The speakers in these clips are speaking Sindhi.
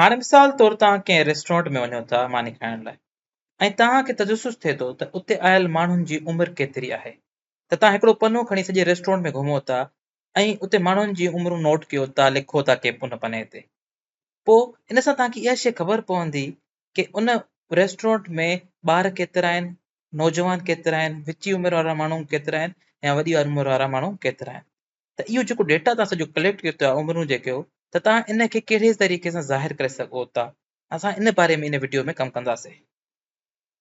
هاڻي مثال طور توهان ڪنهن ريسٽورنٽ ۾ وڃو ٿا ماني کائڻ لاء ۽ توهان کي تجسس ٿئي ٿو ته اتي آيل ماڻهن جي عمر ڪيتري آهي ته توهان هڪڙو پنو کڻي سڄي ريسٽورنٽ ۾ گهمو ٿا ۽ اتي ماڻهن جي عمرون نوٽ ڪيو ٿا لکو ٿا ڪنهن ان پني تي پوء ان سان توهان کي اها شيء خبر پوندي ڪي ان ريسٽورنٽ ۾ ٻار ڪيترا آهن نوجوان ڪيترا آهن وچي عمر وارا ماڻهو ڪيترا آهن يا وڏي عمر وارا ماڻهو ڪيترا آهن ته اهو جيڪو ڊيٽا توهان سڄو ڪليڪٽ ڪيو ٿا عمرون جيڪي هو ته توهان ان کي ڪهڙي طريقي سان ظاهر ڪري سگهو ٿا اسان ان باري ۾ ان وڊيو ۾ ڪم ڪنداسين.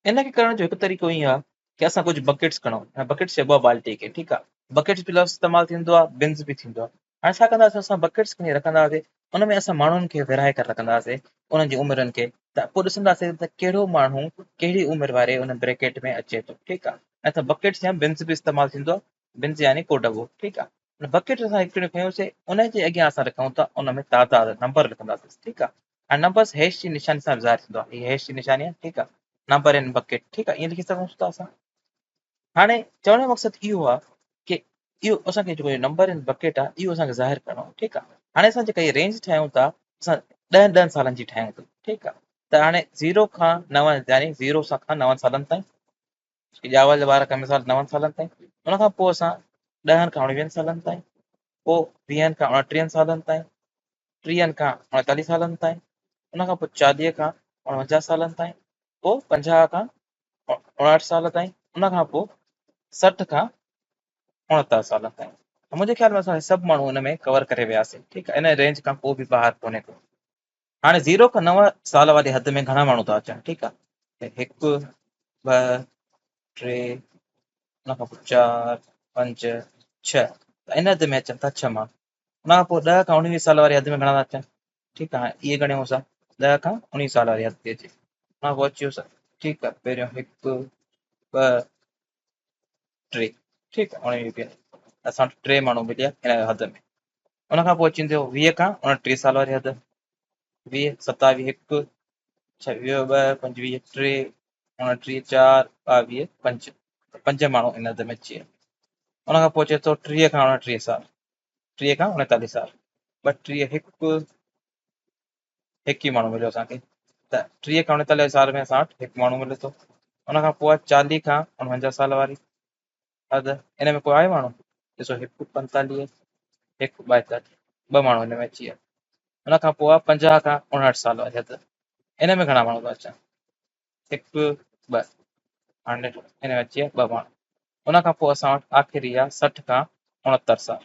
ان کي ڪرڻ جو هڪ طريقو ائين آهي ڪي اسان ڪجهه بڪيٽس کڻون ۽ بڪيٽس چئبو آهي بالٽي کي ٺيڪ آهي بڪيٽس به لفظ استعمال ٿيندو آهي بنز به ٿيندو آهي هاڻي ڇا ڪنداسين اسان بڪيٽس کڻي رکنداسين ان ۾ اسان ماڻهن کي ورهائي ڪري رکنداسين انهن جي عمرن کي ته پوء ڏسنداسين ته ڪهڙو ماڻهو ڪهڙي عمر واري ان بريڪيٽ ۾ اچي ٿو ٺيڪ آهي ۽ ته بڪيٽس يا بنز به استعمال ٿيندو آهي بنز يعني ڪو ڊٻو ٺيڪ آ ان بڪيٽ اسان هڪڙيون کنيوسي ان جي اڳيان اسان لکون ٿا ان ۾ تعداد نمبر لکنداسين ٺيڪ آ ۽ نمبرز هيش جي نشاني سان ظاهر ٿيندو آ هي هيش جي نشاني آ ٺيڪ آ نمبر ان بڪيٽ ٺيڪ آ ائين لکي سگهون ٿا اسان هاڻي چوڻ جو مقصد اهو آ ڪي اهو اسان کي جيڪو نمبر ان بڪيٽ آ اهو اسان کي ظاهر ڪرڻو آ ٺيڪ آ هاڻي اسان جيڪا هي رينج ٺاهيون ٿا اسان ڏهن ڏهن سالن جي ٺاهيون ٿا ٺيڪ آ ته هاڻي زيرو کان نو يعني زيرو سان کان نون سالن تائين ڄاول ٻار کان مثال نون سالن تائين ان کان پوء اسان ڏهن کان اڻويهن سالن تائين پوء ويهن کان اڻٽيهن سالن تائين ٽيهن کان اڻيتاليهه سالن تائين ان کان پوء چاليهه کان اڻونجاهه سالن تائين پوء پنجاهه کان اڻهٺ سال تائين ان کان پوء 60 کان 69 سالن تائين منهنجي خيال ۾ اسان سڀ ماڻهو ان ۾ ڪور ڪري وياسين ٺيڪ آهي ان رينج کان ڪو به ٻاهر ڪونهي ڪو هاڻي زيرو کان نو سال واري حد ۾ گهڻا ماڻهو ٿا اچن ٺيڪ آهي هڪ ٻه ٽي ان کان پوء چار پنج ڇهه ته ان حد ۾ اچن ٿا ڇهه ماڻهو ان کان پوء ڏهه کان اڻويهه سال واري حد ۾ گهڻا ٿا اچن ٺيڪ آهي اهي ڳڻيون اسان ڏهه کان اڻويهه سال واري حد تي اچي ان کان پوء اچي ويو ٺيڪ آهي پهريون هڪ ٻه ٽي ٺيڪ آهي اڻويهه ويهه اسان وٽ ٽي ماڻهو مليا ان حد ۾ ان کان پوء اچي ٿيو 20 کان 29 سال واري حد 20 27 هڪ ڇويهه ٻه پنجويهه ٽي 29 چار 22 پنج پنج ماڻهو ان حد ۾ اچي ويا ان کان پوء اچي ٿو 30 کان 29 سال 30 کان 39 سال 32 هڪ هڪ ئي ماڻهو مليو اسان کي ته 30 کان 39 سال ۾ اسان وٽ هڪ ماڻهو ملي ٿو ان کان پوء 40 کان 49 سال واري حد ان ۾ ڪو آهي ماڻهو ڏسو هڪ 45 هڪ 42 ٻه ماڻهو ان ۾ اچي ويا ان کان پوء 50 کان 59 سال واري حد ان ۾ گهڻا ماڻهو ٿا اچن هڪ ٻه هاڻي ان ۾ اچي ويا ٻه ماڻهو ان کان پوء اسان وٽ آخري آهي 60 کان 69 سال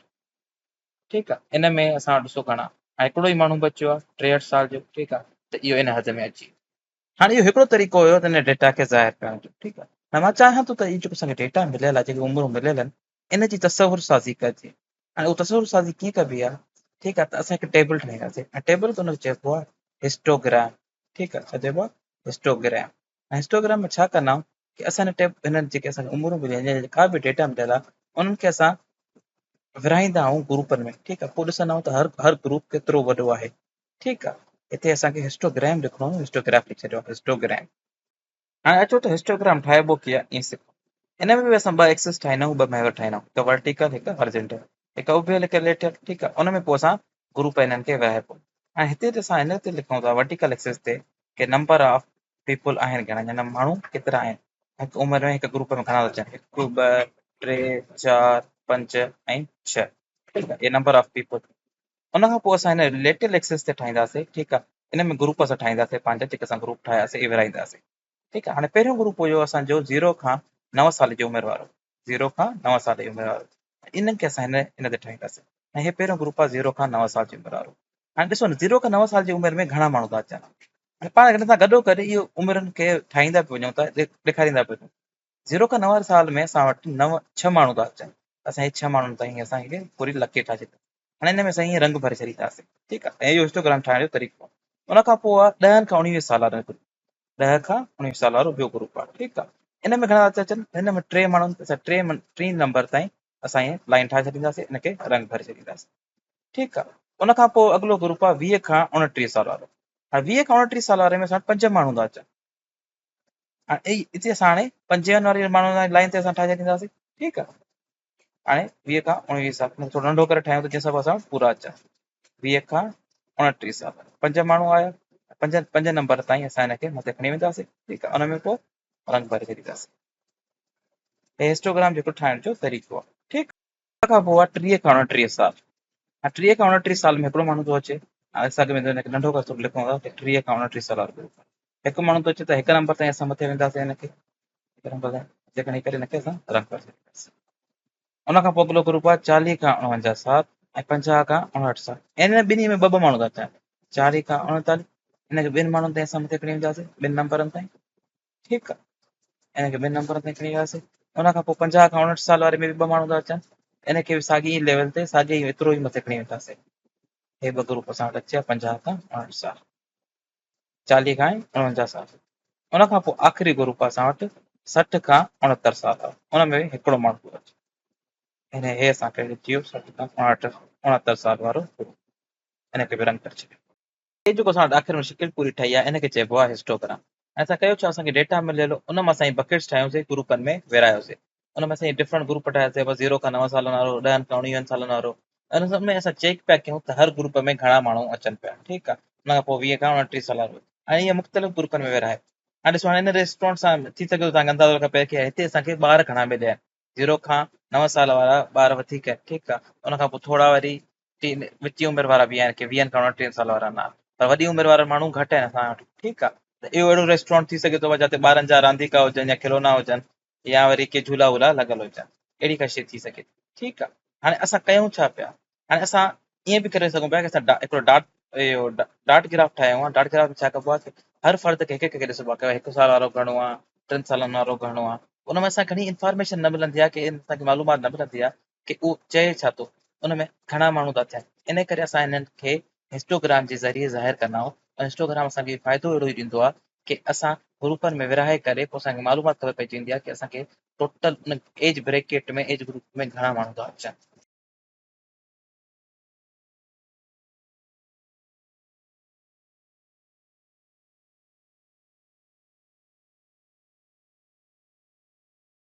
ٺيڪ آ ان ۾ اسان وٽ ڏسو گهڻا هڪڙو ئي ماڻهو بچيو آ 63 سال جو ٺيڪ آ ته اهو ان حد ۾ اچي هاڻي اهو هڪڙو طريقو هيو ته ان ڊيٽا کي ظاهر ڪرڻ جو ٺيڪ آ هاڻي مان چاهيان ٿو ته هي جيڪو اسان کي ڊيٽا مليل آ جيڪي عمرون مليل آهن ان جي تصور سازي ڪجي هاڻي اهو تصور سازي ڪيئن ڪبي آ ٺيڪ آ ته اسان هڪ ٽيبل ٺاهينداسين ۽ ٽيبل کي ان کي چئبو آ هسٽوگرام ٺيڪ آ ڇا چئبو آ هسٽوگرام ۽ هسٽوگرام ۾ ڇا ڪندا آهيون ڪي اسان هن ٽيب هنن جيڪي اسان کي عمرون مليل آهن جيڪا به ڊيٽا مليل آهي انهن کي اسان ورهائيندا آهيون گروپن ۾ ٺيڪ آهي پوء ڏسندا آهيون ته هر هر گروپ ڪيترو وڏو آهي ٺيڪ آهي هتي اسان کي هسٽوگرام لکڻو هو هسٽوگراف لکي ڇڏيو آهي هسٽوگرام هاڻي اچو ته هسٽوگرام ٺاهبو ڪيئن آهي ائين سکو ان ۾ به اسان ٻه ايڪسس ٺاهيندا آهيون ٻه محور ٺاهيندا آهيون هڪ ورٽيڪل هڪ هاريزنٽل هڪ اڀيل هڪ ليٽيل ٺيڪ آهي ان ۾ پوء اسان گروپ انهن کي ورهائبو هاڻي هتي ته اسان هن تي لکون ٿا ورٽيڪل ايڪسس تي ڪي نمبر آف پيپل آهن گهڻا يعني ماڻهو ڪيترا آهن هڪ عمر ۾ هڪ گروپ ۾ گهڻا ٿا اچن هڪ ٻه ٽي چار پنج ۽ ڇهه ٺيڪ آهي نمبر آف پيپل ان کان پوء اسان هن ليٽرل ايڪسس تي ٺاهينداسين ٺيڪ آهي ان ۾ گروپ اسان ٺاهينداسين پنهنجا جيڪي اسان گروپ ٺاهياسين اهي ورهائينداسين ٺيڪ آهي هاڻي پهريون گروپ هيو اسان جو زيرو کان نو سال جي عمر وارو زيرو کان نو سال جي عمر وارو انهن کي اسان هن ان تي ٺاهينداسين ۽ هي پهريون گروپ آهي زيرو کان نو سال جي عمر وارو هاڻي ڏسو نه زيرو کان نو سال جي عمر ۾ گهڻا ماڻهو ٿا اچن هاڻي پاڻ هن سان گڏو گڏ اهو عمرن کي ٺاهيندا پيا وڃون ٿا ڏيکاريندا پيا وڃون زيرو کان نو سال ۾ اسان وٽ نو ڇهه ماڻهو ٿا اچن اسان هي ڇهه ماڻهن تائين اسان کي پوري لڪير ٺاهي ڇڏي هاڻي هن ۾ اسان ائين رنگ ڀري ڇڏينداسين ٺيڪ آهي ۽ اهو هسٽوگرام ٺاهڻ جو طريقو ان کان پوء آهي ڏهن کان اڻويهه سال وارو گروپ ڏهه کان اڻويهه سال وارو ٻيو گروپ آهي ٺيڪ آهي ان ۾ گهڻا ٿا اچن هن ۾ ٽي ماڻهو اسان ٽي ٽي نمبر تائين اسان ائين لائن ٺاهي ڇڏينداسين ان کي رنگ ڀري ڇڏينداسين ٺيڪ آهي ان کان پوء اڳلو گروپ آهي 20 کان 29 سال وارو هاڻي 20 کان 29 سال واري ۾ اسان وٽ پنج ماڻهو ٿا اچن هاڻي اتي اسان هاڻي پنجويهن واري ماڻهو لائن تي اسان ٺاهي ڇڏينداسين ٺيڪ آهي هاڻي 20 کان 29 سال ٿورو ننڍو ڪري ٺاهيون ته جنهن سبب اسان وٽ پورا اچن 20 کان 29 سال پنج ماڻهو آيا پنج پنج نمبر تائين اسان هن کي مٿي کڻي وينداسين ٺيڪ آهي ان ۾ پوء رنگ ڀري ڇڏينداسين. هي هسٽوگرام جيڪو ٺاهڻ جو طريقو آهي ٺيڪ. ان کان پوء آهي 30 کان 29 سال. هاڻي 30 کان 29 سال ۾ هڪڙو ماڻهو ٿو اچي اسان کي هن کي ننڍو ڪري ٿورو لکون ٿا ته 30 کان 29 سال وارو گروپ هڪ ماڻهو ٿو اچي ته هڪ نمبر تائين اسان مٿي وينداسين هن کي هڪ نمبر تائين مٿي کڻي ڪري هن کي اسان رنگ ڀري ڇڏينداسين. ان کان پوء اڳلو گروپ آهي 40 کان 49 سال ۽ 50 کان 59 سال. ان ٻنهي ۾ ٻه ٻه ماڻهو ٿا اچن 40 کان 39 ان کي ٻن ماڻهن تائين اسان مٿي کڻي وينداسين ٻن نمبرن تائين ٺيڪ آهي ان کي ٻن نمبرن تائين کڻي وياسين ان کان پوء 50 کان 59 سال واري ۾ به ٻه ماڻهو ٿا اچن ان کي به ساڳي ئي ليول تي ساڳي ئي ايترو ئي مٿي کڻي وينداسين. هي ٻه گروپ اسان وٽ اچي ويا 50 کان 59 سال 40 کان 49 سال. ان کان پوء آخري گروپ اسان وٽ 60 کان 69 سال آهي ان ۾ هڪڙو ماڻهو ٿو اچي ان هي اسان کي اچي ويو 60 کان 69 سال وارو گروپ ان کي به رنگ ڪري ڇڏيو. هي جيڪو اسان وٽ آخر ۾ شڪل پوري ٺهي آهي ان کي چئبو آهي هسٽوگرام. ۽ اسان ڪيو ڇا اسان کي ڊيٽا مليل هو ان مان اسان بڪيٽس ٺاهيونسين گروپن ۾ ورهايوسين ان ۾ اسان ڊفرنٽ گروپ ٺاهياسين بس 0 کان 9 سالن وارو 10 کان 19 سالن وارو ان ۾ اسان چيڪ پيا ڪيون ته هر گروپ ۾ گهڻا ماڻهو اچن پيا ٺيڪ آهي ان کان پوء 20 کان 29 سال وارو ۽ ائين مختلف گروپن ۾ ورهائي هاڻي ڏسو هاڻي ان ريسٽورنٽ سان ٿي سگهي ٿو توهان کي اندازو کپي ڪي هتي اسان کي ٻار گهڻا مليا آهن 0 کان 9 سال وارا ٻار وڌيڪ آهن ٺيڪ آهي ان کان پوء ٿورا وري وچين عمر وارا به آهن ڪي 20 کان 29 سال وارا نه پر وڏي عمر وارا ماڻهو گهٽ آهن اسان وٽ ٺيڪ آهي ته اهو اهڙو ريسٽورنٽ ٿي سگهي ٿو جتي ٻارن جا رانديڪا هجن يا کلونا هجن يا وري ڪي جهولا وولا لڳل هجن اهڙي ڪا شيء ٿي سگهي ٿي ٺيڪ آهي هاڻي اسان ڪيون ڇا پيا هاڻي اسان ائين به ڪري سگهون پيا ڪي اسان هڪڙو ڊاٽ اهو ڊاٽ گراف ٺاهيون ها ڊاٽ گراف ۾ ڇا ڪبو آهي ته هر فرد کي هڪ هڪ کي ڏسبو آهي ڪي هڪ سال وارو گهڻو آهي ٽن سالن وارو گهڻو آهي ان ۾ اسان گهڻي انفارميشن نه ملندي آهي ڪي اسان کي معلومات نه ملندي آهي ڪي اهو چئي ڇا ٿو ان ۾ گهڻا ماڻهو ٿا ٿين ان ڪري اسان انهن کي هسٽوگرام جي ذريعي ظاهر ڪندا آهيون ۽ هسٽوگرام اسان کي فائدو اهڙو ئي ڏيندو آهي ڪي اسان گروپن ۾ ورهائي ڪري پوء اسان کي معلومات خبر پئجي ويندي آهي ڪي اسان کي ٽوٽل ان ايج بريڪيٽ ۾ ايج گروپ ۾ گهڻا ماڻهو ٿا اچن.